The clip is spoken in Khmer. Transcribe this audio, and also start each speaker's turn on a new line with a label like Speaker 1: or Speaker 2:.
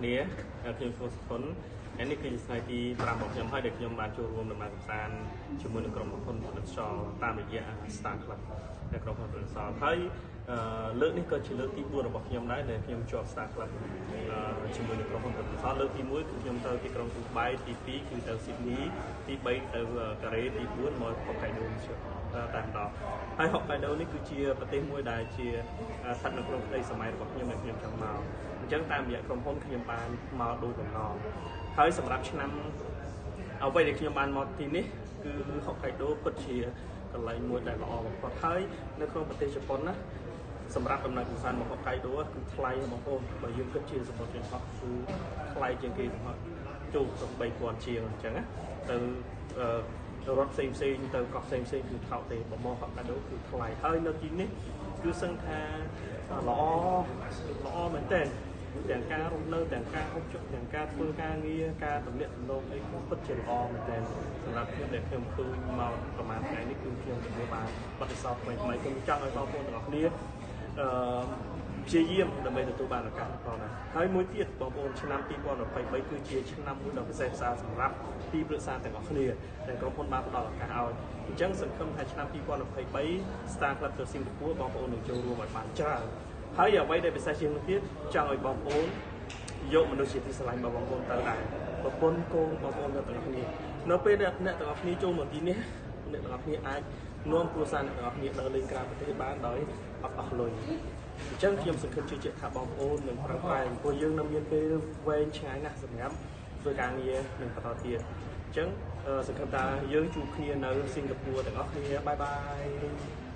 Speaker 1: ទាំងអស់គ្នាខ្ញុំឈ្មោះសុធនថ្ងៃនេះគឺជាថ្ងៃទី5របស់ខ្ញុំហើយដែលខ្ញុំបានចូលរួមដំណើរកម្សាន្តជាមួយនឹងក្រុមហ៊ុនផលិតខ្យល់តាមរយៈ Star Club នៅក្រុមហ៊ុនផលិតខ្យល់ហើយលើកនេះក៏ជាលើកទី4របស់ខ្ញុំដែរដែលខ្ញុំជាប់ Star Club ជាមួយនឹងក្រុមហ៊ុនផលិតខ្យល់លើកទី1គឺខ្ញុំទៅទីក្រុងឌូបៃទី2គឺទៅស៊ីដនីទី3ទៅកូរ៉េទី4មកហុកកៃដូតែម្ដងហើយហុកកៃដូនេះគឺជាប្រទេសមួយដែលជាស្ថិតនៅក្នុងក្តីសម័យរបស់ខ្ញុំដែលខ្ញុំចង់មកអញ្ចឹងតាមរយៈក្រុមហ៊ុនខ្ញុំបានមកដូចបំណងហើយសម្រាប់ឆ្នាំអ្វីដែលខ្ញុំបានមកទីនេះគឺហុកកៃដូពិតជាកន្លែងមួយដែលល្អបំផុតហើយនៅក្នុងប្រទេសជប៉ុនណាសម្រាប់ដំណើរកម្សាន្តមកហុកកៃដូគឺថ្លៃបងប្អូនបើយើងគិតជាសម្បត្តិយន្តហោះគឺថ្លៃជាងគេទាំងអស់ចូលទៅ3000ជាងអញ្ចឹងណាទៅរថផ្សេងផ្សេងទៅកោះផ្សេងផ្សេងគឺថោកទេបើមកហុកកៃដូគឺថ្លៃហើយនៅទីនេះគឺសឹងថាល្អល្អមែនទែនទាំងការរស់នៅទាំងការហូបចុកទាំងការធ្វើការងារការទំនាក់ទំនងអីគឺពិតជាល្អមែនទែនសម្រាប់ខ្ញុំដែលខ្ញុំឃើញមកប្រហែលថ្ងៃនេះគឺខ្ញុំទទួលបានបទពិសោធន៍ថ្មីថ្មីខ្ញុំចង់ឲ្យបងប្អូនទាំងអស់គ្នាអឺព្យាយាមដើម្បីទទួលបានឱកាសផងដែរហើយមួយទៀតបងប្អូនឆ្នាំ2023គឺជាឆ្នាំមួយដ៏ពិសេសផ្សារសម្រាប់ទីប្រឹក្សាទាំងអស់គ្នាដែលក្រុមហ៊ុនបានផ្ដល់ឱកាសឲ្យអញ្ចឹងសង្ឃឹមថាឆ្នាំ2023 Star Club ទៅសិង្ហបុរីបងប្អូននឹងចូលរួមឲ្យបានច្រើនហើយអ្វីដែលពិសេសជាងនោះទៀតចង់ឲ្យបងប្អូនយកមនុស្សជាទីស្រឡាញ់របស់បងប្អូនទៅដែរប្រពន្ធកូនបងប្អូនទាំងអស់គ្នានៅពេលដែលអ្នកទាំងអស់គ្នាចូលមកទីនេះអ្នកទាំងអស់គ្នាអាចនាំគ្រួសារអ្នកទាំងអស់គ្នាដើរលេងក្រៅប្រទេសបានដោយអត់អស់លុយអញ្ចឹងខ្ញុំសង្ឃឹមជឿជាក់ថាបងប្អូននឹងប្រឹងប្រែងព្រោះយើងនៅមានពេលវែងឆ្ងាយណាស់សម្រាប់ធ្វើការងារនឹងបន្តទៀតអញ្ចឹងសង្ឃឹមថាយើងជួបគ្នានៅសិង្ហបុរីទាំងអស់គ្នាbye bye.